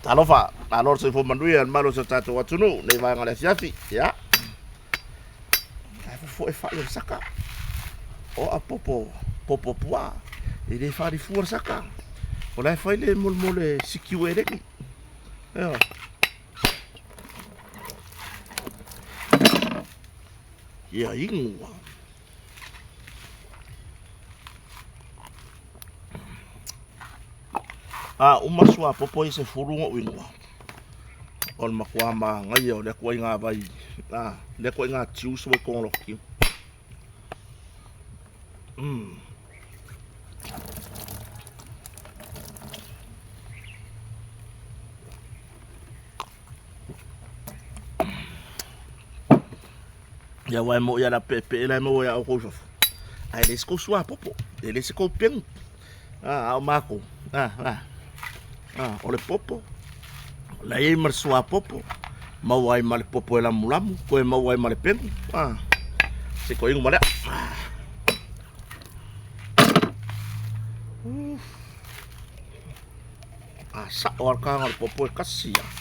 Talofa, malo le soifua manuia i le malu o si o tatou atunuu nei vaega o le afiafi. Ia, ae fofo e fai o le saka. O a popo, popo puaa, e le falifua le saka. O la e fai le molemole sikiu eleni. Ioe. Ia inu ua. A uma suapopo ia 10 na ou igoa, o le matua manaia o lea ituaiga vai, a, lea ituaiga juice ua i totonu o lota tino. Mm. Ia aua e moʻi a le peepee la e maua iā ʻoukou i fafo, ae leai se kou suapopo, e leai se kou pegu. A o makou, a, a, a, o le popo, la e i ai ma le suapopo, maua ai ma le popo e lamulamu, toe maua ai ma le pegu, a, se toe inu ma lea. A sao lava le taga o le popo e tasi lava.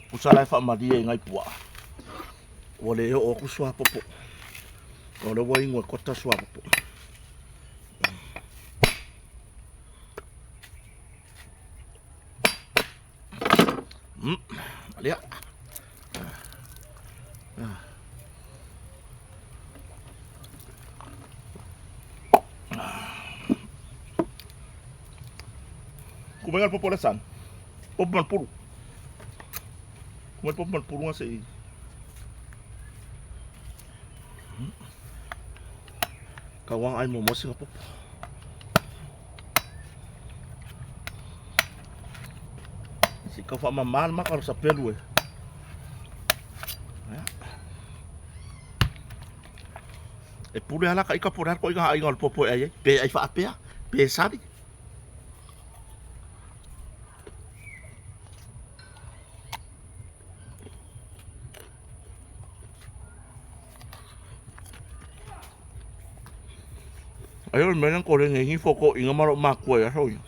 Tusa la e faamalie i nai puaa ua le oo atu suapopo. O lea ua inu e kota suapopo. Lea. Kumai le popo le san. Popo ma le pulu. Kumai popo ma le pulu se i. Kawang ai mo mo singa popo. Se kau whaamama le maka o sa pelu e. E pule ala ka ika po le ko inga aiga o le popo e ai ai. Pe ai whaapea, pe sali. Ai o le mea lea na koleni ai ni fotoʻiga ma lou matua i aso ia.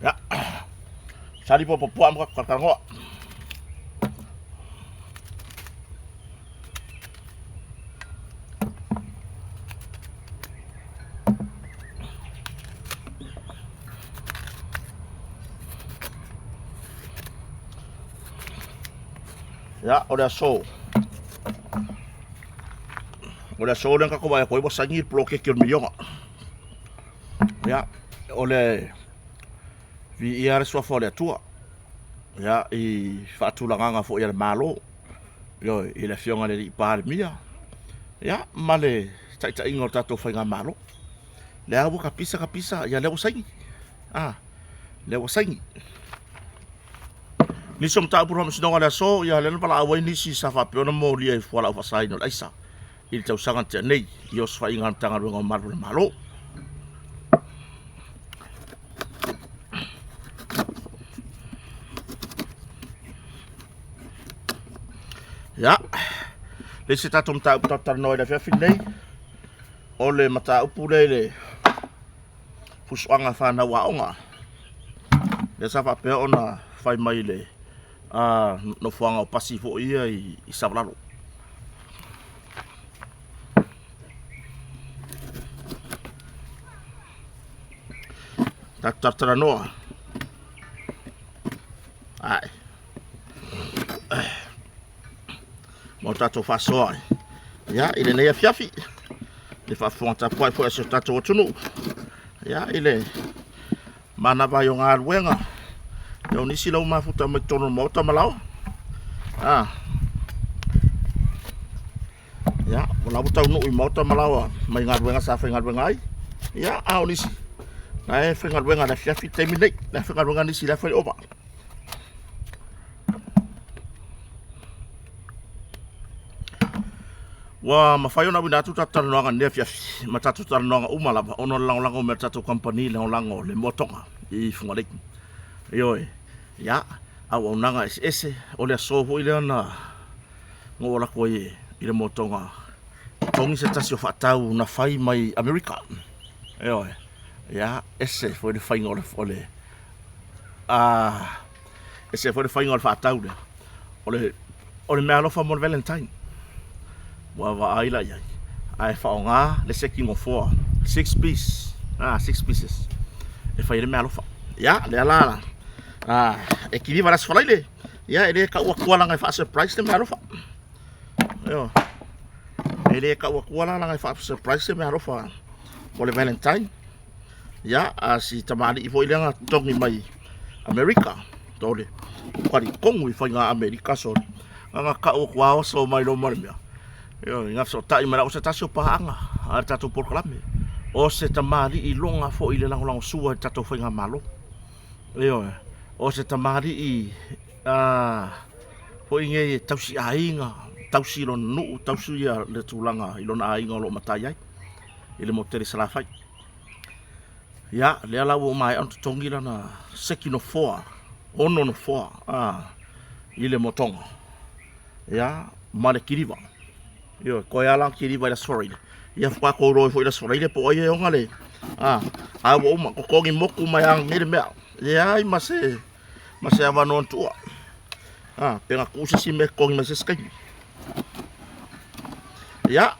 Ia, sali popo puaa ma tatou talanoa. Ia, o le aso. O le aso lea na tatou vaai atu ai ua saini le poloketi o le miliona. Ia, o le viia le suafa o le Atua. Ia, i faatulagaga foi a le Malo, ioe, i le Afioga i le Alii Palemia, ia, ma le taitaiga o le tatou Faigamalo. Lea ua tapisa tapisa, ia lea ua saini. A, lea ua saini. Nisi o mataupu o le Faamasinoga o le aso, ia lea na valaau ai nisi sa faapea ona molia i fualaau faasaina o le aisa i le tausaga na tea nei i osofaiga a le Matagaluega o Malu o le Malo. Ia, le isi tatou mataupu tatou talanoa i le afiafi lenei, o le mataupu lea i le fusuaga fanau aoga. Lea sa faapea ona fai mai i le nofoaga o pasi foi ia i Savalalo. Tatou talatalanoa. Ae. Ma o tatou faasoa ia, i lenei afiafi, le faafofoga tapuai foi a si o tatou atunuu, ia, i le manava ai o galuega, ia, o nisi lau mafuta mai totonu o le maota ma laoa. Ah. Ia, o la ua taunuu i maota ma laoa mai galuega sa faigaluega ai. Ia, a o nisi, la e faigaluega i le afiafi le taimi lenei, la e faigaluega nisi i la e fai ova. Ua mafai ona auina atu tatou talanoaga i lenei afiafi ma tatou talanoaga uma lava ona o le lagolago mai a le tatou kamupani lagolago le Moatoga i Fugalei. Ioe, ia, auaunaga eseese, o le aso foi lea na ou alu atu ai i le Moatoga totogi se tasi o faatau na fai mai Amerika. Ioe, ia, ese foi le faiga o le, o le a ese foi le faiga o le faatau lea. O le, o le meaalofa mo le Valentine. Ua vaai la i ai, ae faaaoga le seki nofoa, 6 piece, 6 pieces, e fai ai le meaalofa. Ia, lea la, e kiliva le Aso Faraile, ia, e le tau atua leaga e faa-surprise le meaalofa. Ioe. E le tau atua la leaga e faa-surprise le meaalofa mo le Valentine. Ia, a si tamalii foi lea na totogi mai Amerika, tole, talitonu i faiga Amerika sole, na na tau atu lava oso mai loa ma le mea. Ioe, na fesootai mai la, o se tasi o paaga a le tatou polokalame, o se tamalii iloga foi i le lagolagosua i le tatou faigamalo. Ioe, o se tamalii foi nei e tausi aiga, tausi lona nuu, tausi le tulaga i lona aiga o lo o matai ai i le motu tele i Salafai. Ia, lea la ua maea ona totogi lana seki nofoa, 6 nofoa i le motoga, ia, ma le kiliva. Ioe, toe lava lana kiliva i le Aso Faraile, ia faatoa tou iloa ai foi i le Aso Faraile po o ai e ona le, a ua uma, totogi motu mai lava nei le mea, leai ma se, ma se avanoa na tuua. Pe na tuu se isi mea e totogi mai se isi taimi. Ia,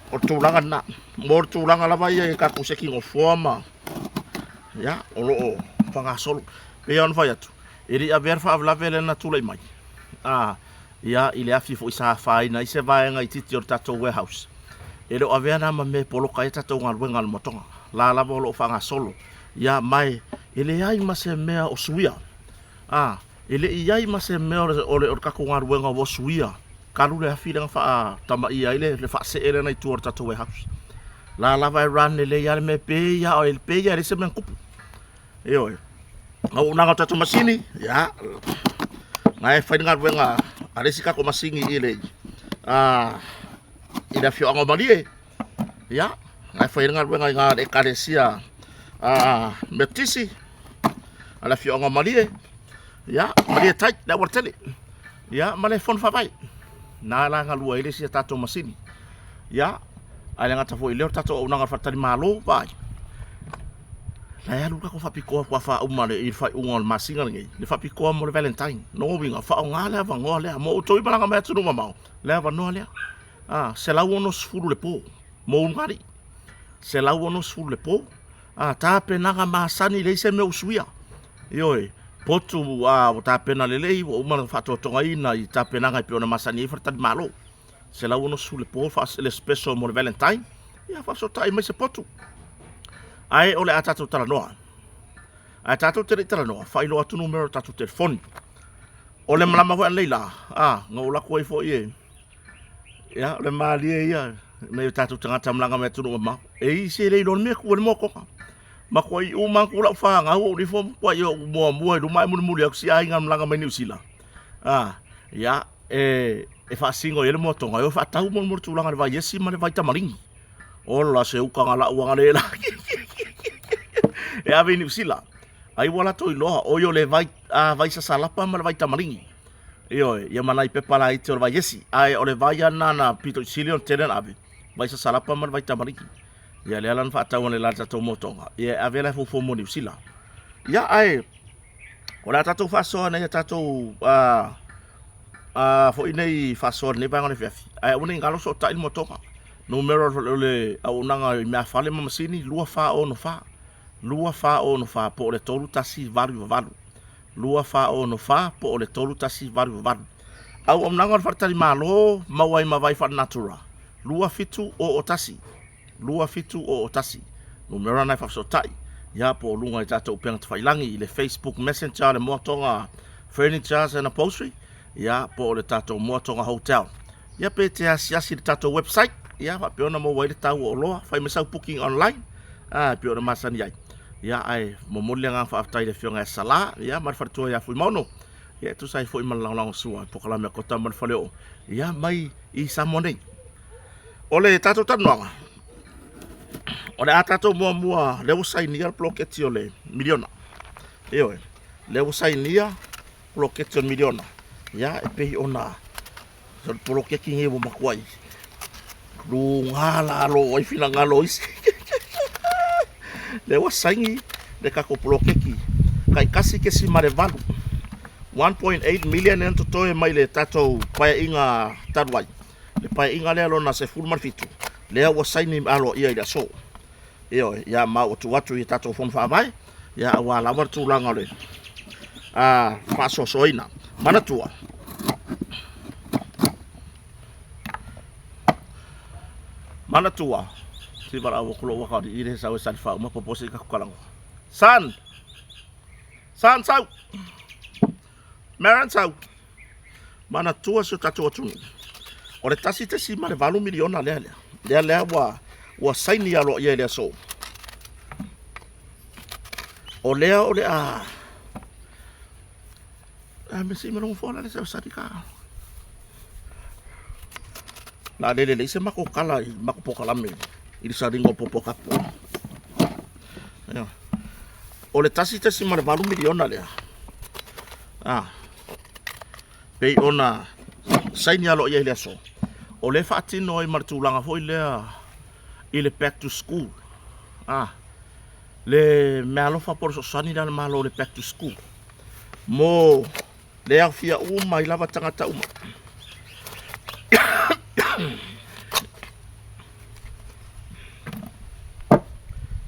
O le tulaga lena. Mo le tulaga lava ia i tatou seki nofoa ma ia, o lo o faagasolo. E pei lava ona fai atu, e le i avea le faalavelave lea na tulai mai, a, ia, i le afi foi sa afaina ai se vaega itiiti o le tatou warehouse. E le o avea lena ma mea e poloka ai a tatou galuega a le motoga. O la lava o lo o faagasolo. Ia, ma e leai ma se mea o suia. A, e le i i ai ma se mea o le tatou galuega ua suia talu le afi lea na faatamaia ai le faasee lea na i tua o le tatou warehouse. La lava e run lelei lava le mea, pei lava e leai se mea na tupu. Ioe. Auaunaga o tatou masini, ia, na e fai le galuega a le isi tatou masini i le i le afioaga o Malie, ia, na e fai le galuega i le ekalesia Metotisi a le afioaga o Malie, ia, Malie Tai, le aualatele, ia, ma le fono faavae. Na la galue ai le isi a tatou masini. Ia, ae le gata foi i lea o le tatou auaunaga o le faletalimalo, vaai, la e alu le tatou faapitoa faatoa faauma i le faaiuga o le masina lenei, le faapitoa mo le Valentine. Lona uiga, faaaoga le avanoa lea mo outou i malaga mai atunuu mamao, le avanoa lea. A, 160 le po mo ulugalii. 160 le po. A, tapenaga masani, leai se mea o suia. Ioe, potu a, ua tapena lelei, ua uma ona faatotogaina i tapenaga e pei ona masani ai faletalimalo. 160 le po le special mo le Valentine, ia faafesootai mai se potu. Ae o le a tatou talanoa. Ae tatou te le i talanoa, faailoa atu numera o tatou telefoni. O le malama foi ananei la, a, na ou alu atu ai foi e, ia, o le malie ia, nai o tatou tagata malaga mai atunuu mamao. E i se le iloa le mea e tu ai le moatoga. Matuai uma atu lau fanau ou nifo matuai ou muamua i luma ae mulimuli atu si aiga malaga mai Niu Sila. A, ia, e, e faasino i ai le moatoga, e o e faatau mo le tulaga i le vai esi ma le vai tamaligi. Ola se uka na lau aga le la. E ave i Niu Sila. Ai ua latou iloa, oi o le vai, a, vai sasalapa ma le vai tamaligi. Ioe, ia ma nai pepa laiti o le vai esi. Ae o le vai lava lena na pito i sili ona tele ona ave, vai sasalapa ma le vai tamaligi. Ia lea la na faatau ane la le tatou motoga, ia e ave la e fuafua mo Niu Sila. Ia ae o le a tatou faasoa nei a tatou a a foi nei faasoa nei vaega o le afiafi. Ae aua ne i galo sotai le motoga. Numera o le auaunaga i meafale ma masini 2464 2464 po o le 3188. 2464 po o le 3188. Auaunaga o le Faletalimalo maua ai ma vai faalenatura 2701 2701 Numera na e faafesootai ia po o luga i tatou upega tafailagi i le Facebook Messenger le Moatoga Furnitures and Upholstery ia po o le tatou Moatoga Hotel. Ia pe te asiasi i le tatou website ia faapea ona maua ai le tau o oloa, fai mai sau booking online a e pei ona masani ai. Ia ae momoli le agaga faafetai i le afioga ia Sala ia ma le faletua ia Fuimaono ia e tusa ai foi ma le lagolagosua i polokalame a Kota ma le Faleoo ia mai i Samoa nei. O le tatou talanoaga, o le a tatou muamua, lea ua sainia le poloketi o le miliona. Ioe, lea ua sainia poloketi o le miliona. Ia, e pei ona o le poloketi nei ua matuai luga lalo ai finagalo o isi. Lea ua saini le tatou poloketi tai 1.8 1.8 million lea na totoe mai le tatou paeaiga talu ai. Le paeaiga lea lona 17 lea ua saini aloaia i le aso. Ioe, ia ma ua tuu atu i tatou fono faavae, ia aua lava le tulaga o le faasoasoaina. Manatua, manatua, si valaau atu lou atalii le sau e salifa uma popo se i tatou talanoa. Son! Son, sau! Maren, sau! Manatua si o tatou atunuu, o le 1.8 miliona lea lea, lea lea ua, ua saini aloaia i le aso. O lea o le a... A me si malongo fola le sau sari ka. La lele le se mako kala i mako pokalame i le saringa o popo kapo. O le 1.8 miliona lea. Ah. Pei ona saini aloaia i le aso, o lea e faatino ai ma le tulaga foi lea i le back to school. Ah, le meaalofa po o le fesoasoani lea a le Malo i le back to school mo le aofia uma ai lava tagata uma.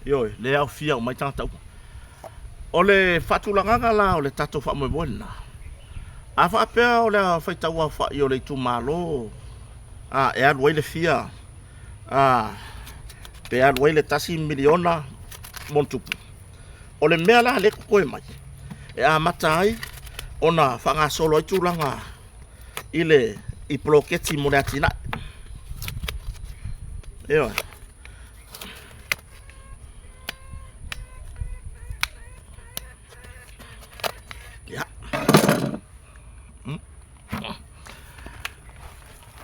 Ioe, le aofia uma ai tagata uma. O le faatulagaga la o le tatou faamoemoe lena, a faapea o le faitau aofai o le itumalo a, e alu ai le fia a, pe alu ai le $1 miliona ma ona tupu, o le mea la lea e totoe mai e amata ai ona faagasolo ai tulaga i le i poloketi mo le atinae. Ioe. Ia.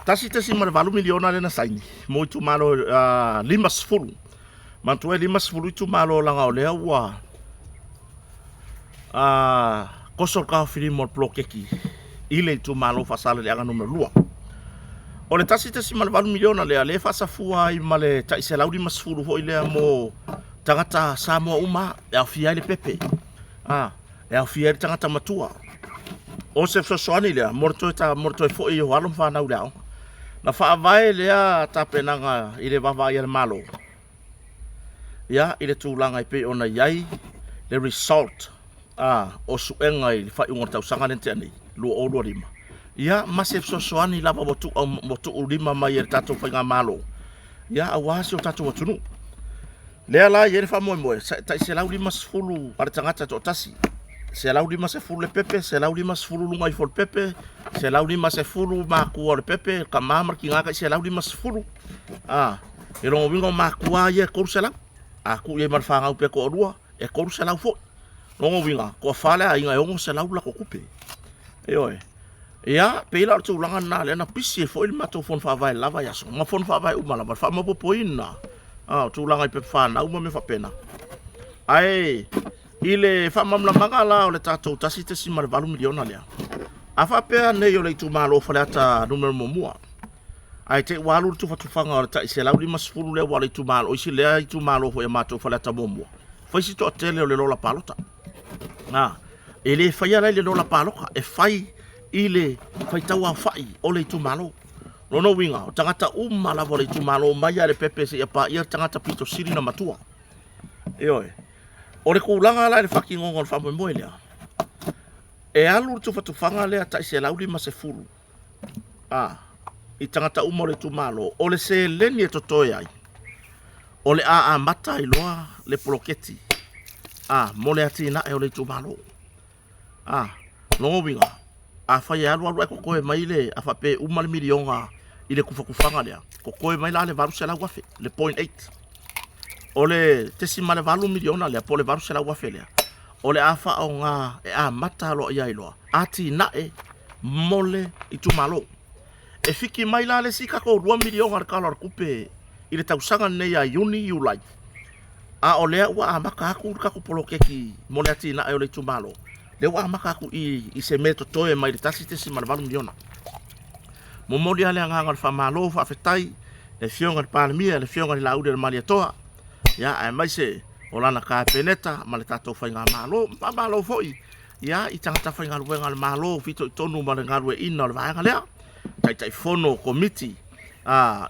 1.8 miliona lea na saini mo itumalo 50. Manatua e 50 itumalo leaga o lea ua koso le taofilima o le poloketi i le itumalo Faasaleleaga numera 2. O le 1.8 miliona lea, lea e faasafua ai ma le tai 150 foi lea mo tagata Samoa uma, e aofia ai le pepe, e aofia ai le tagata matua. O se fesoasoani lea mo le toe, mo le toe foi o alo ma fanau i le aoga. Na faavae lea tapenaga i le vaavaai a le Malo, ia, i le tulaga e pei ona i ai le result a, o suega i le faaiuga o le tausaga lea na tea nei, 2025, ia, ma se fesoasoani lava ua tuu, ua tuulima mai e le tatou faigamalo, ia, aua si o tatou atunuu. Lea la e i ai le faamoemoe, tai 150 a le tagata e toatasi, 150 le pepe, 150 luga ifo o le pepe, 150 matua o le pepe, le tama ma le tina tai 150. A, e lona uiga o matua ia e 300. A tuu i ai ma le fanau pe toalua, e 300 foi. Lona uiga, toafa le aiga e 600 le latou tupe. Ioe. Ia, pei la o le tulaga lena lea na pisi ai foi le matou fono faavae i le la vaiaso, ma fono faavae uma lava, le faamaopoopoina o tulaga i pepa fanau ma mea faapena. Ae i le faamalamalamaga la o le tatou 1.8 miliona lea, a faapea nei o le itumalo o Faleata Nu.1, ae te i ua alu le tufatufaga o le tai 150 lea ua o le itumalo, o isi lea itumalo foi a matou Faleata 1, fai si toatele o le lola palota. A, e le faia la i le lola palota, e fai i le faitau aofai o le itumalo. Lona uiga, o tagata uma lava o le itumalo mai lava i le pepe seia paia le tagata pito sili ona matua. Ioe. O le tulaga la i le faatinoga o le faamoemoe lea, e alu le tufatufaga lea tai 150 a, i tagata uma o le itumalo, o le seleni e totoe ai, o le a amata ai loa le poloketi a, mo le atinae o le itumalo. A, lona uiga, afai e alu alu ae totoe mai le, a faapea e uma le miliona i le tufatufaga lea, totoe mai la le $800,000, le .8. O le 0.8 miliona lea, po o le $800,000 lea, o le a faaaoga e amata aloaia ai loa atinae mo le itumalo. E fiki mai la le isi tatou $2 miliona o le Tala o le Tupe i le tausaga lenei ia Iuni, Iulai, a o lea ua amata atu le tatou poloketi mo le atinae o le itumalo, lea ua amata atu i i se mea totoe mai le $1.8 miliona. Momoli lava le agaga o le faamalo, faafetai i le Afioga i le Palemia, le Afioga i le Laaulialemalietoa, ia, aemaise o lana Kapeneta ma le tatou Faigamalo. Faamalo foi ia, i tagata faigaluega a le Malo fitoitonu ma le galueaiina o le vaega lea, Taitaifono o Komiti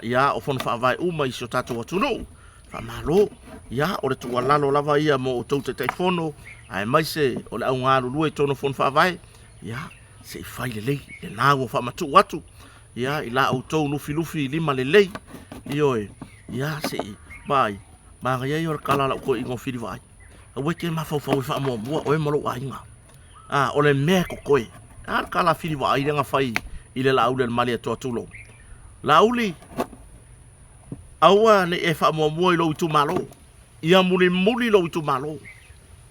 ia, o Fono Faavae uma i si o tatou atunuu. Faamalo. Ia, o le tuualalo lava ia mo outou Taitaifono, aemaise o le au galulue i totonu o Fono Faavae, ia, se i fai lelei lena ua faamatuu atu ia, i la outou lufilufi lima lelei. Ioe, ia, se i vaai, manaia ia o le tala a lau toeaina o Filivaai. Aua e te mafaufau e faamuamua oe ma lou aiga. A, o le mea e totoe. A le tala a Filivaai lea na fai i le Laauli a le Malietoa tulou. Laauli, aua ne i e faamuamua i lou itumalo. Ia mulimuli lou itumalo.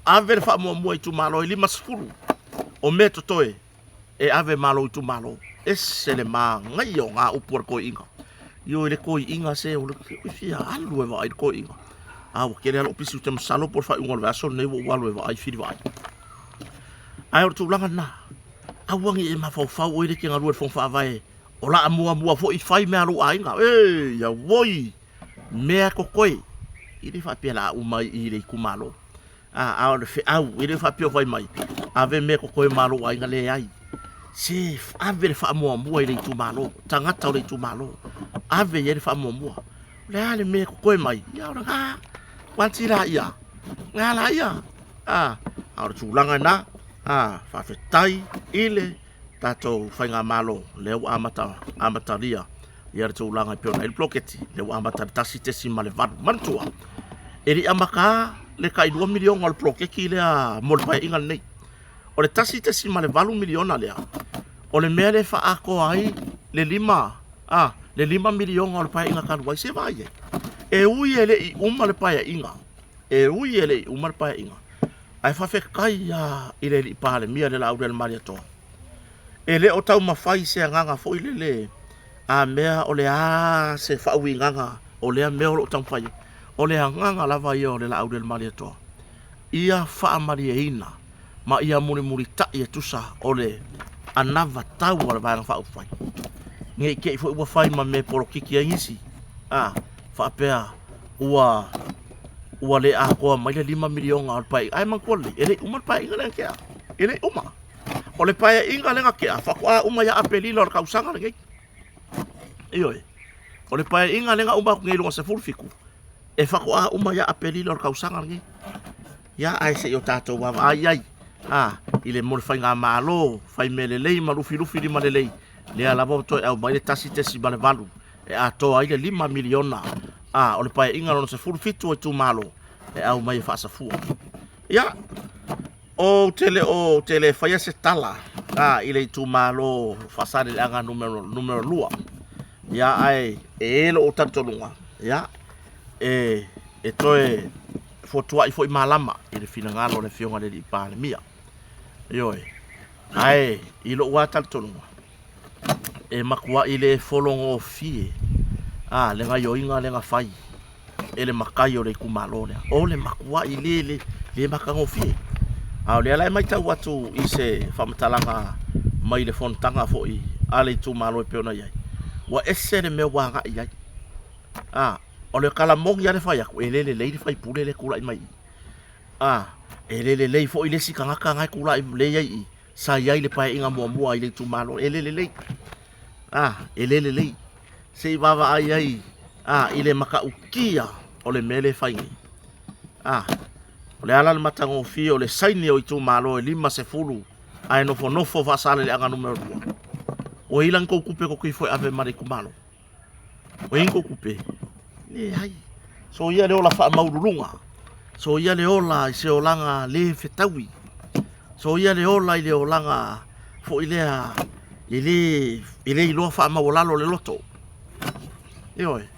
Ave le faamuamua i itumalo e 50 o mea totoe e ave ma lou itumalo. Ese le manaia o ngā upu a le toeaina. Ioe, le toeaina se o le fia alu e vaai le toeaina. A ua tele lava lou pisi ou te masalo po o le faaiuga o le vaiaso lenei ua ou alu e vaai Filivaai. Ae o le tulaga lena, aua ne i e mafaufau oe lea e te galue i le Fono Faavae o la a muamua foi fai mea a lou aiga. Ei, auoi, mea totoe. E le faapea la a uma i le itumalo. A, a o le feau, e le faapea o fai mai, ave mea totoe ma lou aiga, leai. Se ave le faamuamua i le itumalo, tagata o le itumalo, ave i ai le faamuamua. O le a le mea e totoe mai, ia o lena, uati la ia, lena la ia. A, a o le tulaga lena, a, faafetai i le tatou faigamalo, lea ua amata, amatalia ia le tulaga e pei ona i ai le poloketi, lea ua amata i le 1.8. Manatua, e le i amata le tai $2 miliona o le poloketi lea mo le Paeaiga lenei. O le $1.8 miliona lea, o le mea lea e faaatoa ai le 5, a, le $5 miliona o le Paeaiga talu ai. Se vaai i ai, e ui e le i uma le Paeaiga, e ui e le i uma le Paeaiga, ae faafetai lava i le Alii Palemia le Laaulialemalietoa. E le o taumafai se agaga foi lele a mea o le a se faauigaga o lea mea o lo o taumafai ai. O le agaga lava ia o le Laaulialemalietoa, ia faamalieina ma ia mulimulitai e tusa o le anavatau a le Vaega Faaupufai. Ne i te i foi ua fai ma mea e polokiki ai nisi, a faapea ua ua le atoa mai le $5 miliona o le paeaiga. Ae manatua lelei, e le i uma le paeaiga lea na tea. E le i uma. O le paeaiga lea na tea, faatoa uma ia Aperila o le tausaga lenei. Ioe. O le paeaiga lea na uma atu nei i luga 17, e faatoa uma ia Aperila o le tausaga lenei. Ia, ae se i o tatou vaavaai i ai, a, i le mo le faigamalo, fai mea lelei ma lufilufi lima lelei, lea lava ua toe aumai le 1.8 e atoa ai le $5 miliona, a, o le paeaiga lona 17 o itumalo e aumai e faasafua. Ia, ou te le o, te le faia se tala, a, i le itumalo Faasaleleaga numera, numera 2. Ia, ae e i ai lou talitonuga, ia, e, e toe fotuai foi malama i le finagalo o le Afioga i le Alii Palemia. Ioe. Ae i lou lava talitonuga, e matuai le fologofie a le gaioiga lea na fai e le matai o le itumalo lea. O le matuai le, le, le matagofie. A o lea la e matau atu i se faamatalaga mai le fonotaga foi a le itumalo e pei ona i ai, ua ese le mea ua agai i ai. A, o le tala moni lava le fai atu, e le lelei le faipule lea e tulai mai i i. A, e le lelei foi le isi tagata na e tulai lea e i ai i i, sa i ai i le Paeaiga muamua i le itumalo, e le lelei. A, e le lelei. Se i vaavaai ai a, i le matautia o le mea lea e fai nei. A, o le a la le matagofie o le saini o itumalo e 50 ae nofonofo Faasaleleaga numera 2. Ua i ai la ni tou tupe tou te ifo e ave ma le itumalo? Ua i ai ni tou tupe? Leai. Soia le ola faamaululuga. Soia le ola i se olaga le fetaui. Soia le ola i le olaga foi lea e le, e le iloa faamaualalo le loto. Ioe,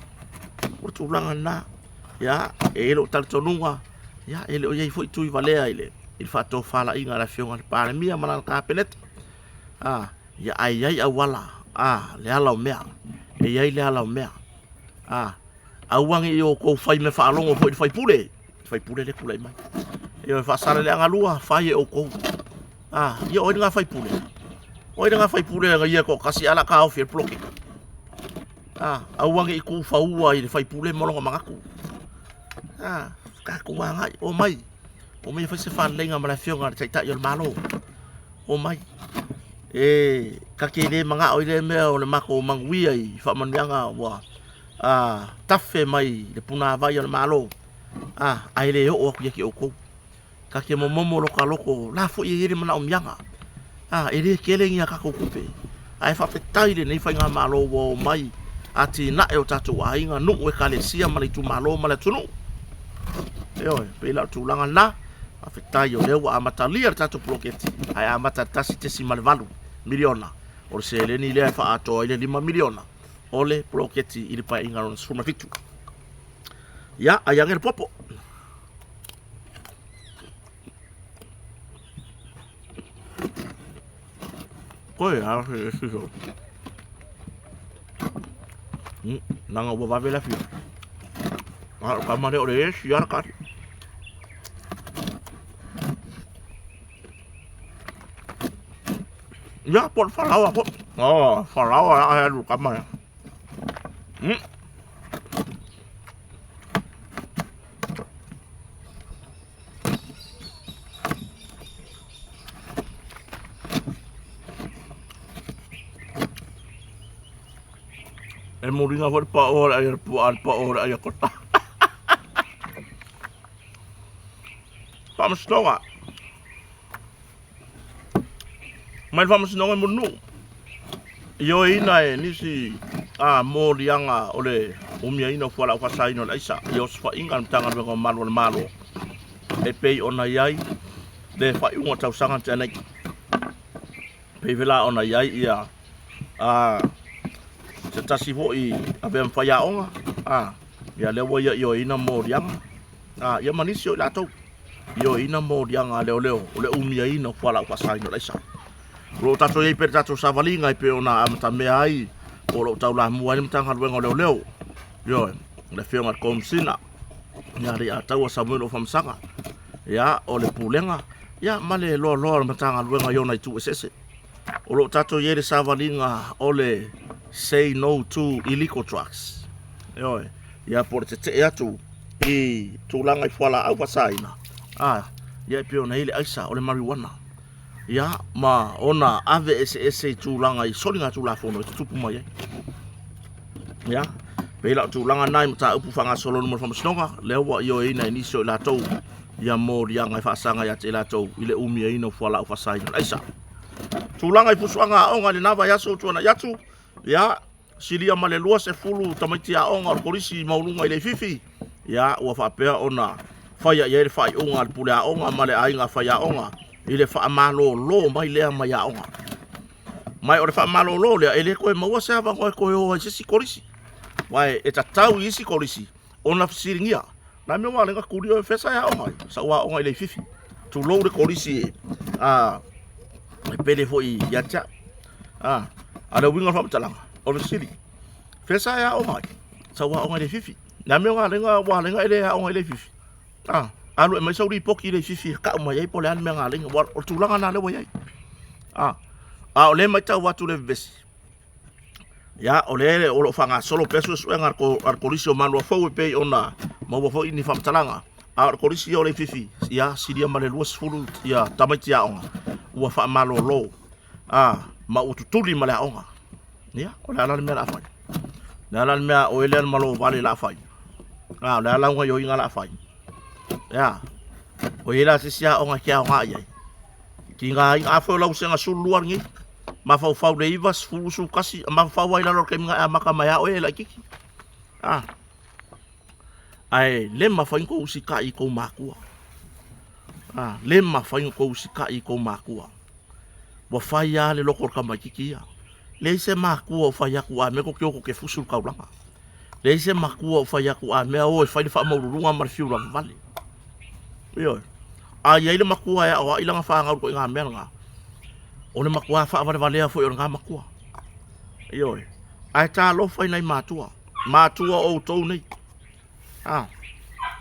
o le tulaga lena. Ia, e i ai lou talitonuga, ia, e le o i ai foi tui valea i le, i le faatofalaiga a le Afioga i le Palemia ma lana Kapeneta. A, ia, ae i ai auala. A, le ala o mea. E i ai le ala o mea. A, aua ne i outou fai mea faalogo foi i le faipule. Le faipule le tulai mai. Ioe, Faasaleleaga 2, fai e outou. A, ia o ai lena faipule? O ai lena faipule na ia toatasi ae o le a taofi ai le poloketi? A, aua ne i tufaua i le faipule ma lona manatu. A, tatou agai, omai, omai e fai se faaleleiga ma le afioga i le Taitai o le Malo. Omai. E ta te le manao i lea mea o le matou manuia i faamanuiaga ua a, tafe mai le punavai o le Malo, a, ae le oo atu ia te outou. Ta te momomo lo ta loto, la foi e i ai le manaomiaga. A, e le tele ni a tatou tupe, ae faafetai i lenei faigamalo ua omai atinae o tatou aiga, nuu, ekalesia ma le itumalo ma le atunuu. Ioe, pei la o le tulaga lena. Faafetai o lea ua amatalia le tatou poloketi, ae amata i le $1.8 miliona. O le seleni lea e faaatoa ai le $5 miliona o le poloketi i le Paeaiga lona 17. Ia, ai ane le popo. Koe a se se so. Nanga ua vave le afio. A o kama le o le esi ala kari. Ia, po o le falaoa foi. Oh, falaoa la alu kama ya. E muliga foi le pao o le ai a le puaa le pao o le ai a kota. Faamasinoga. Mai le faamasinoga i Mulinuu. Ioeina e nisi a moliaga o le umiaina o fualaau faasaina o le aisa i osofaiga a le Matagaluega o Malu a le Malo e pei ona i ai le faaiuga o tausaga na tea nei. Pei foi la ona i ai ia a se tasi foi avea ma faiaoga a ia lea ua ia ioeina moliaga a ia ma nisi o i latou ioeina moliaga a leoleo o le umiaina o fualaau faasaina o le aisa. O lo o tatou i ai pea i le tatou savaliga e pei ona amatamea ai po o lo o taulamua ai le Matagaluega o Leoleo, ioe, le Afioga i le Komesina ia Alaiataua Samuel Afamasaga, ia, o le Pulega, ia, ma le loaloa o le Matagaluega i ona itu eseese. O lo o tatou i ai i le savaliga o le Say No to Illegal Drugs, ioe, ia po o le tetee atu i tulaga i fualaau faasaina, a, ia e pei ona i ai le aisa o le marijuana. Ia, ma ona ave eseese i tulaga i soligatulafono e tutupu mai ai. Ia, pei la o tulaga na i mataupu faagasolo i luma o le Faamasinoga, lea ua ioeina e nisi o i latou ia moliaga e faasaga ia te i latou i le umiaina o fualaau faasaina o le aisa. Tulaga i fusuaga aoga i lena vaiaso ua tuanai atu, ia, silia ma le 20 tamaiti aoga o le Kolisi Maualuga i Leififi, ia, ua faapea ona faia i ai le faaiuga a le pule aoga ma le aiga faiaoga i le faamalolo mai lea mai aoga. Ma o le faamalolo lea, e le toe maua se avanoa e toe o ai i se isi kolisi. Aua e tatau i isi kolisi ona fesiligia, na mea ua alega tuli oe fea sa e aoga ai? Sa ou aoga i Leififi. Tulou le kolisi a e pele foi ia te au. A, a le uiga o le faamatalaga, o le fesili, fea sa e aoga ai? Sa ou aoga i Leififi. Na mea ua alega ua alega e le aoga i Leififi. A, alu e aumai sau lipoti i Leififi e tau mai ai po o le a le mea na ala ai. O le tulaga lena lea ua i ai. A, a o lea e matau atu le vevesi, ia, o lea o lo o faagasolo pea suesuega a le Kolisi o Manuafou e pei ona maua foi ni faamatalaga. A o le Kolisi o Leififi, ia, silia ma le 20 ia tamaiti aoga ua faamalolo, a, ma ua tutuli ma le aoga. Ia, o le a la le mea o le a fai? O le a la le mea a oe lea le malo vale o le a fai? A, o le a lau gaoioiga o le a fai? Ia, o i ai la se isi aoga e te aoga i ai? Tiga ai, afai o lau sega 12 lenei, mafaufau le 9, 10, 11, mafaufau ai lalo o le taimi na e amata mai a oe e laitiiti. A, ae le mafai ona tou usitai i tou matua. A, le mafai ona tou usitai i tou matua. Ua fai lava le loto o le tamaitiiti ia. Leai se matua o fai atu a mea tou te o tou te fusu i le taulaga. Leai se matua o fai atu a mea o e fai le faamaualuluga ma le fiu lavavale. Ioe. A i ai le matua e aoai lana fanau i le ituaiga mea lena, o le matua faavalevalea foi o lena matua. Ioe. Ae talofa i nai matua. Matua o outou nei. A,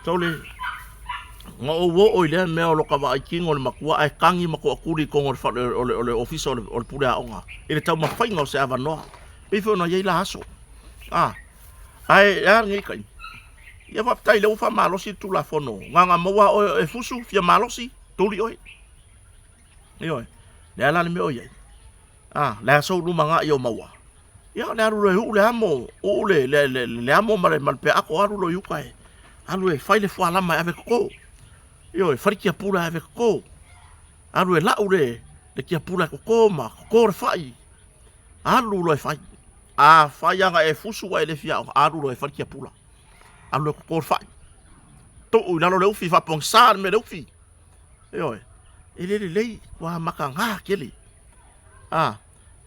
tole, na ou oo i lea mea o lo ka vaai kino o le matua ae tagi ma toakuli i totonu o le fale o le, o le ofisa o le, o le pule aoga i le taumafaiga o se avanoa. Pei foi ona i ai la aso. A, ae e a lenei taimi? Ia faafetai lea ua faamalosi le Tulafono. Na ona maua oe e fusu, fia malosi, tuli oe. Ioe. Le a la le mea o i ai? A, le aso lumanai o maua. Ia, le alu loa e uu le amo, uu le, le, le, le amo ma le, ma le peato, alu loa i uka e, alu e fai le fualama e ave toto. Ioe, fai le tiapula e ave toto. Alu e lau le, le tiapula e toto ma toto le fai. Alu loa e fai. A fai ana e fusu ua e le fia aoga, alu loa e fai le tiapula. Alu loa e toto le fai. Tuu i lalo le ufi, faapogisa le mea le ufi. Ioe, e le lelei, ua mataga tele. A,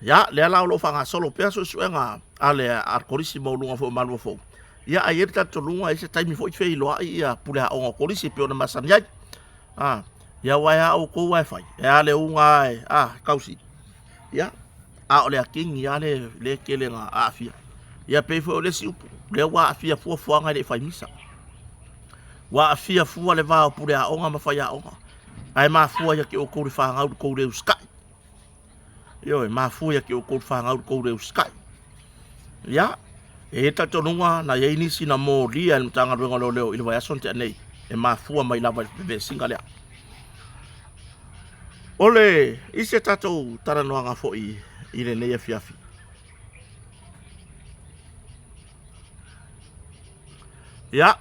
ia, lea la o lo o faagasolo pea suesuega a le a le Kolisi Maualuga foi o Malua Fou. Ia, ae i ai le talitonuga e i ai se taimi foi feiloai ia pule aoga o Kolisi e pei ona masani ai. A, ia aua e a outou lava e fai, e a le uga lava e, a, tausili. Ia, a o le akini lava le, le tele na aafia. Ia pei foi o le isi upu, lea ua aafia fuafuaga e le i fai misa. Ua aafia fua le va o pule aoga ma faiaoga, ae mafua ia te outou le fanau i le tou le usitai. Ioe, mafua ia te outou le fanau i le tou le usitai. Ia, e i ai le talitonuga na i ai nisi na molia e le Matagaluega o Leoleo i le vaiaso na tea nei, e mafua mai lava i le vevesiga lea. O le isi a tatou talanoaga foi i lenei afiafi, Ia,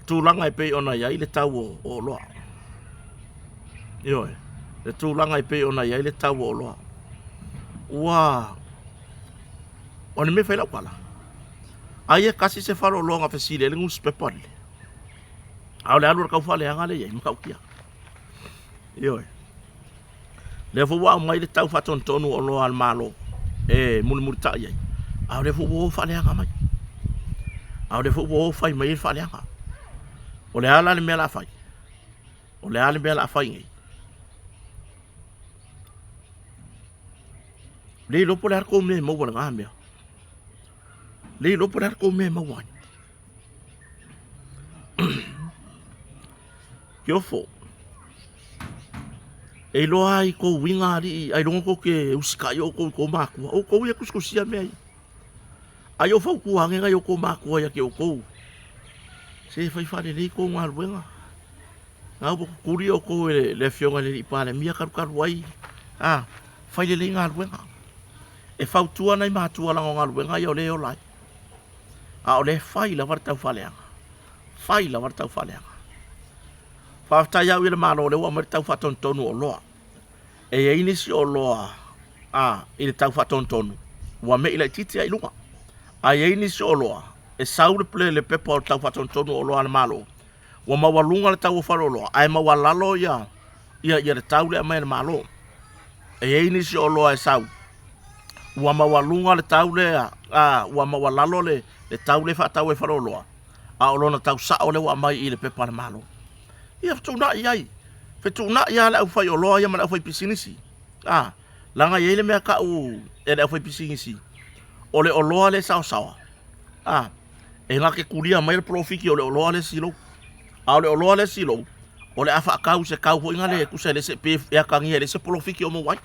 tulaga e pei ona i ai le tau o oloa. Ioe, le tulaga e pei ona i ai le tau o oloa. Ua, o le mea e fai lau tala, aia tasi se faleoloa na fesili ai le nusipepa lele, a o le alu o le tau faaleaga lea e i ai, matautia. Ioe. Lea foi ua aumai le tau faatonutonu o oloa a le Malo e mulimulitai ai, a o lea foi ua o faaleaga mai. A o lea foi ua o fai mai ai le faaleaga. O le a la le mea o le a fai? O le a le mea o le a fai nei? Le iloa po o le a le tou mea e maua i lena mea. Le iloa po o le a le tou mea e maua ai. Kiofo. E iloa ai kou uiga alii, ailoga tou te usitai outou i tou matua. Outou ia e tusitusia mea ia. Ai o fautua ane nai outou matua ia te outou, se fai faalelei tou galuega. Na ua tutuli outou e le afioga i le alii Palemia talu talu ai, a, fai lelei galuega. E fautua nai matua leaga o galuega ia o lea e ola ai. A o lea e fai lava le tau faaleaga. Fai lava le tau faaleaga. Faafetai au i le Malo o lea ua aumai le tau faatonutonu o oloa. E i ai nisi oloa a i le tau faatonutonu ua me'i laitiiti lava i luga. Ae i ai nisi oloa e sau le, le pepa o le tau faatonutonu o oloa a le Malo ua maualuga le tau o faleoloa ae maualalo ia, ia, ia le tau lea e aumai e le Malo. E i ai nisi oloa e sau ua maualuga le tau lea, a, ua maualalo le, le tau lea e faatau ai faleoloa a o lona tau sao lea ua aumai i le pepa a le Malo. Ia fetuunai ai, fetuunai lava le aufaioloa ia ma le aufaipisinisi. A, leaga e i ai le mea tau e le aufaipisinisi, o le oloa lea e saosaoa, a, e na te tulia mai le polofiki o le oloa lea e silou. A o le oloa lea e silou, o le a faatau i se tau foi lea e tusa e le se, pe e atagia e leai se polofiki o maua ai.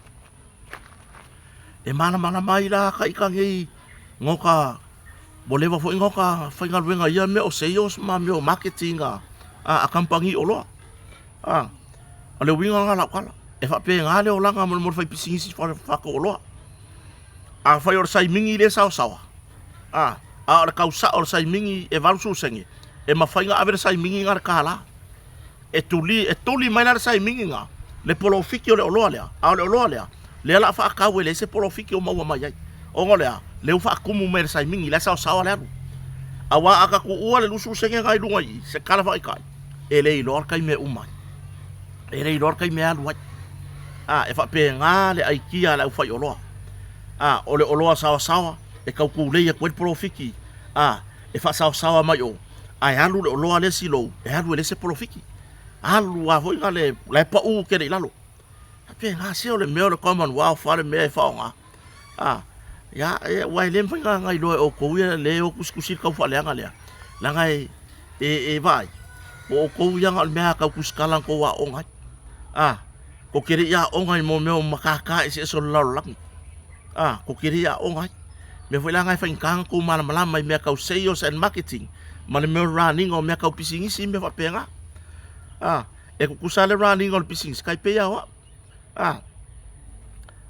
E malamalama ai la ka ita nei no ka ua leva foi no ka faigaluega i ia mea o sales ma mea o marketing a a kamupani oloa. A o le uiga lena o lau tala, e faapena le olaga mo le faipisinisi faatau oloa. Afai o le saimini lea e saosaoa, a a o le tau sao o le saimini e 80 sene, e mafai ona ave le saimini lena i le $1. E tuli, e tuli mai la le saimini na, le polofiki o le oloa lea, a o le oloa lea, lea o le a faatau e leai se polofiki o maua mai ai. Ona o le a? Lea ua faatumu mai e le saimini, la e saosaoa le alu. Aua a ta tuua le 20 sene na i luga i i, se tala faaitai, e le iloa le taimi e uma ai. E le iloa le taimi e alu ai. A, e faapena le aikia a le aufaioloa. A, o le oloa saosaoa e tau tulei atu ai le polofiki, a, e faasaosaoa mai o, ae alu le oloa lea silou, e alu e leai se polofiki. Alu lava foi na le, la e pau tele i lalo. Faapena se o le mea o le Commonwealth lava le mea e faaaoga. A, ia, e, aua e le mafai ona iloa e outou ia le o tusitusi le tau faaleaga lea, leaga e, e, e vaai, o outou ia na o le mea lava tau tusitala na outou aooga ai. A, tou te le i aooga i mea o matata eseese o le lalolagi. A, tou te le i aooga ai. O mea foi la na e faigata ona outou malamalama i mea tau sales and marketing ma le mea o le run ina o mea tau pisinisi ma mea faapena. A, e tutusa lava le run ina o le pisinisi, tai pei lava o au. A,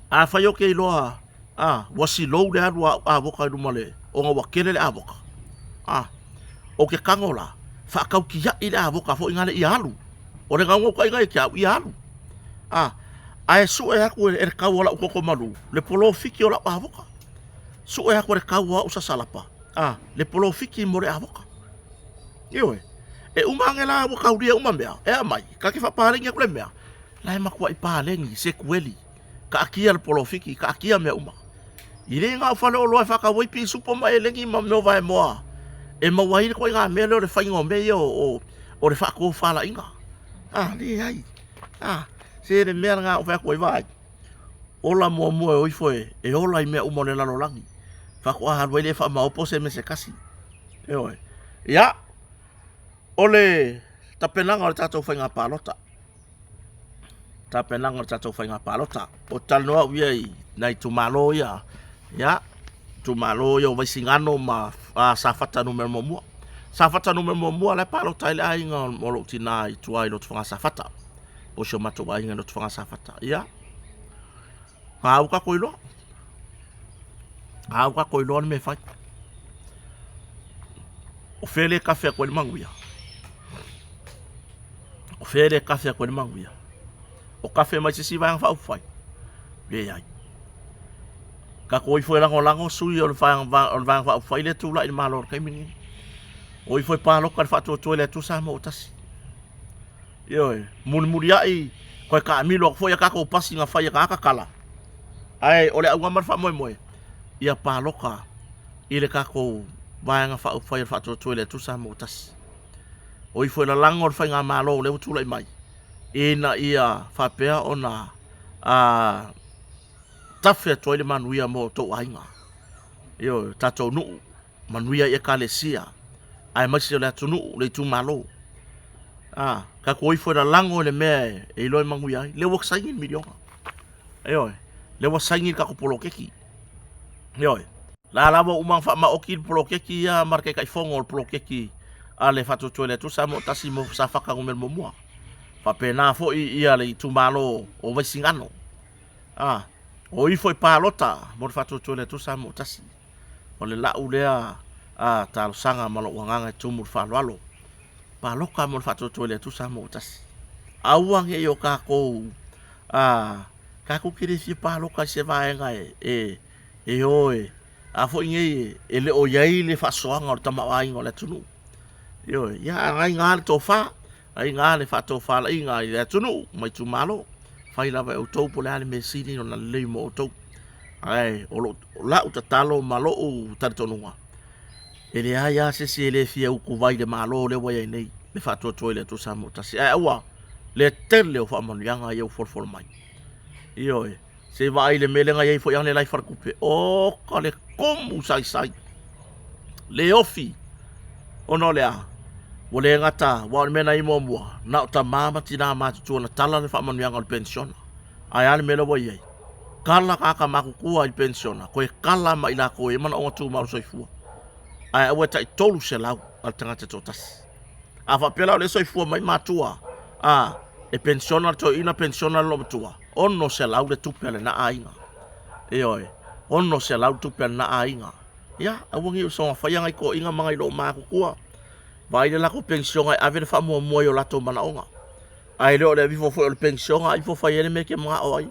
afai ou te iloa a, ua silou le alu a au avoka i luma o le, ona ua tele le avoka. A, ou te tago la, faatautiai le avoka foi nale ia alu. O le naunautaiga ia te au, ia alu. A, ae sue atu e le tau o lau toto malu le polofiti o lau avoka. Sue atu e le tau o au sasalapa, a, le polofiti mo le avoka. Ioe, e uma ane la ua taulia uma mea, e aumai, ta te faapaleni atu le mea, la e matuai paleni, sekueli, taatia le polofiti, taatia mea uma. E le na o faleoloa e faatau ai pisupo ma eleni ma mea o vaemoa e maua ai le ituaiga mea lea o le faiga o mea ia o le faatofalaiga. A, leai. A, se le mea lena ou fai atu ai, vaai, ola muamua e o ifo e ola i mea uma o le lalolagi, faatoa alu ai lea e faamaopo se mea se tasi. Ioe. Ia, o le tapenaga o le tatou faiga palota. Tapenaga o le tatou faiga palota. Ou te talanoa au ia i nai itumalo ia, ia, itumalo ia o Vaisigano ma Safata Nu.1. Safata Nu.1 la e palota ai le aiga o lou tina i tua i Lotofaga Safata. Po o si o matou aiga i Lotofaga Safata. Ia, a ua tatou iloa. A ua tatou iloa le mea e fai. O fea le kafe atu ai le manuia? O fea le kafe atu ai le manuia? O kafe mai se isi vaega faaupufai? Leai. Tatou ifo e lagolago sui o le vaega faaupufai lea e tulai i le Malo i le taimi lenei. O ifo e palota i le faatuatua i le Atua Samoa ua tasi. Ioe, mulimuliai toe taamilo atu foi a tatou pasi na fai e tagata tala. Ae o le auga ma le faamoemoe, ia palota i le tatou Vaega Faaupufai o le Faatuatua i le Atua Samoa ua tasi. O ifo e lalago le Faigamalo o lea ua tulai mai, ina ia faapea ona a, tafe atu ai le manuia mo outou aiga. Ioe, tatou nuu, manuia i Ekalesia, aemaise o le atunuu, le itumalo. A, tatou o ifo e lalago i le mea e iloa e manuia ai. Lea ua saini le miliona. Ioe, lea ua saini le tatou poloketi. Ioe. La lava ua uma ona faamaoti le poloketi ia ma le Taitaifono o le poloketi a le Faatuatua i le Atua Samoa Tasi mo Safata Nu.1. Faapena foi ia le itumalo o Vaisigano. A, o ifo e palota mo le Faatuatua i le Atua Samoa Tasi. O le lau lea a talosaga ma lou agaga e tumu i le faaaloalo. Palota mo le Faatuatua i le Atua Samoa Tasi. Aua ne i o tatou a, tatou te le fia palota i se vaega e, e, e o e, a foi nei e le o i ai le faasoaga o le tamaoaiga o le atunuu. Ioe, ia a na i ina le tofa, na i ina le faatofalaiga i le atunuu ma itumalo. Fai lava e outou po o le a le mea sili ona lelei mo outou. Ae o lou, lau tatalo ma lou talitonuga, e leai lava se isi e le fia utuvai i le Malo lea ua i ai nei, le faatuatua i le Atua Samoa tasi. Ae aua le tele o faamanuiaga ia ua folafolo mai. Ioe, se i vaai i le mea lea na i ai foi analeila i faletupe. Oka le komu saisai, le ofi, ona o le a? Ua le gata, aua o le mea na i ai muamua, na o tama ma tina matutua na tala le faamanuiaga o le penisiona. Ae a le mea lea ua i ai? Kala tagata matutua i le penisiona, toe kala ma i latou e i ai manaoga tumau o le soifua. Ae aua e tai 300 a le tagata e toatasi. A faapea la o lea e soifua mai matua, a, e penisiona le toeaina, penisiona le loomatua, 600 le tupe a lena aiga. Ioe, 600 le tupe a lena aiga. Ia, aua ne i soona faia nai toeaiina ma nai loomatutua. Vaai le latou penisiona e ave le faamuamua i o latou manaoga. Ae le o le aveifo foi o le penisiona, aveifo fai ai le mea e te manao ai.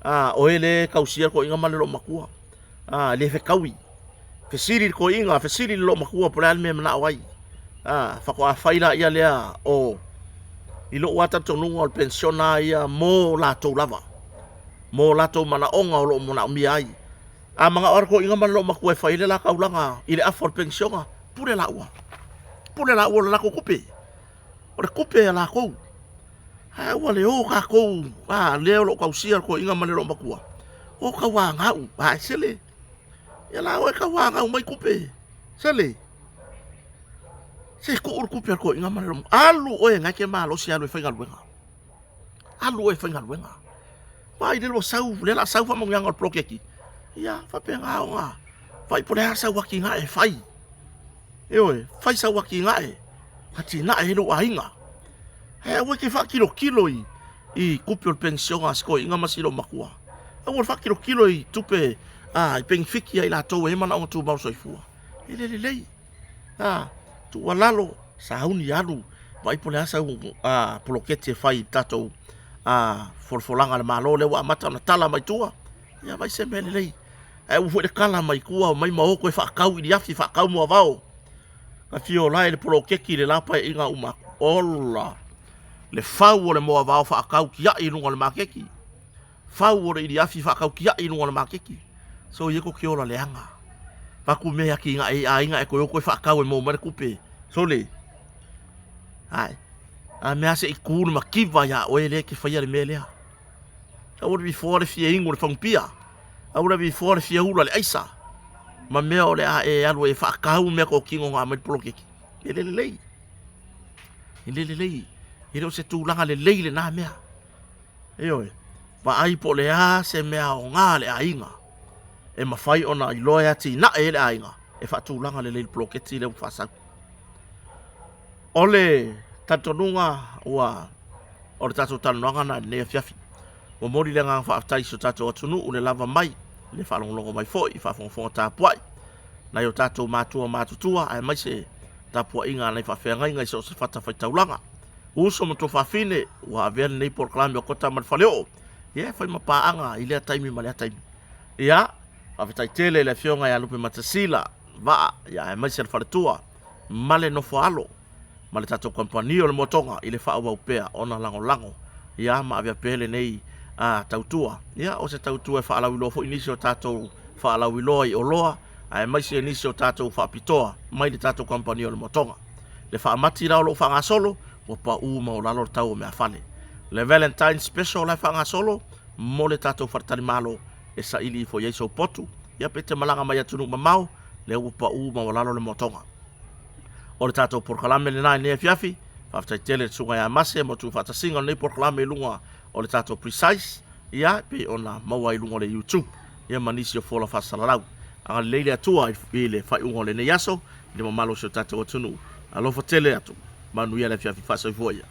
A, o e lea e tausia le toeaina ma le loomatua. A, e le fetaui. Fesili le toeaina, fesili le loomatua po o le a le mea e manao ai. A, faatoa fai laia lea o, i lou lava talitonuga o le penisiona lava ia mo latou lava, mo latou manaoga o lo o manaomia ai. A manao lava le toeaina ma le loomatua e fai ai le la taulaga i le afa o le penisiona, pule laua, pule laua o le latou tupe. O le tupe a latou. Ae aua le o tatou, a, lea o lo o tausia le toeaina ma le loomatua. O tauagau, ae sele. Ia la oe tauagau mai tupe. Sele. Se tuu le tupe a le toeaina ma le alu oe na e te malosi alu e faigaluega. Alu oe e faigaluega. Vaai lea ua sau, lea la sau faamanuiaga o le poloketi. Ia faapena ona fai po o le a sau atinae e fai. Ioe, fai sau atinae, atinae ai lou aiga. Ae aua e te faatilotilo i i tupe o le penisiona a si toeaina ma si loomatua. Aua le faatilotilo i tupe a i penefiti a i latou e i ai manaoga tumau o le soifua. E le lelei. A, tuualalo, sauni alu, vaai po o le a sau a, poloketi e fai i le tatou a, folafolaga a le Malo lea ua amata ona tala mai tua. Ia vaai se mea lelei. Ae aua foi le tala mai tua, omai ma o toe faatau iliafi, faatau moavao. Na fia ola i le poloketi i le la paeaiga uma atu. Ola! Le fau o le moavao faatau tiai i luga o le maketi. Fau o le iliafi faatau tiai i luga o le maketi. Soia tou te ola leaga. Avatu mea e atinae ai aiga ae toe o toe faatau e maua mai le tupe. Sole! Ae, a mea se i tu le mativa ia oe lea e te faia le mea lea. Aua le vifoa le fia inu i le fagupia. Aua le vifoa le fia ula i le aisa. Ma mea o le a e alu ai e faatau mea totino na aumai le poloketi. E le lelei. E le lelei. E le o se tulaga lelei lena mea. Ioe. Vaai po o le a se mea aoga a le aiga e mafai ona iloa e atinae ai le aiga e faatulaga lelei i le poloketi lea ua faasau. O le talitonuga ua o le tatou talanoaga na i lenei afiafi. Momoli le agaga faafetai i si o tatou atunuu le lava mai, le faalogologo mai foi i faafogafoga tapuai nai o tatou matua matutua aemaise tapuaiga a nai faafeagaiga i so o se fatafaitaulaga. Uso ma tuafafine ua avea lenei polokalame o Kota ma le Faleoo ia e fai ma paaga i lea taimi ma lea taimi. Ia, faafetai tele i le afioga ia Lupe Matasila Vaa ia aemaise le faletua ma le nofo alo ma le tatou kamupani o le Moatoga i le faaauau pea ona lagolago ia ma avea pea lenei a tautua. Ia o se tautua e faalauiloa foi nisi o tatou faalauiloa i oloa aemaise nisi o tatou faapitoa mai le tatou kamupani o le Moatoga. Le faamati la o lo o faagasolo ua pau maualalo le tau o meafale. Le Valentine Special la e faagasolo mo le tatou faletalimalo e saili ifo i ai sou potu, ia pe te malaga mai atunuu mamao, lea ua pau maualalo le Moatoga. O le tatou polokalame lena i lenei afiafi. Faafetai tele i le Susuga ia Mase mo tuufaatasiga o lenei polokalame i luga o le tatou Precise, ia, e pei ona maua ai i luga o le YouTube, ia ma nisi o fola faasalalau. Agalelei le Atua i le faaiuga o lenei aso i le mamalu o si o tatou atunuu. Alofa tele atu. Manuia le afiafi. Faasoifua ia.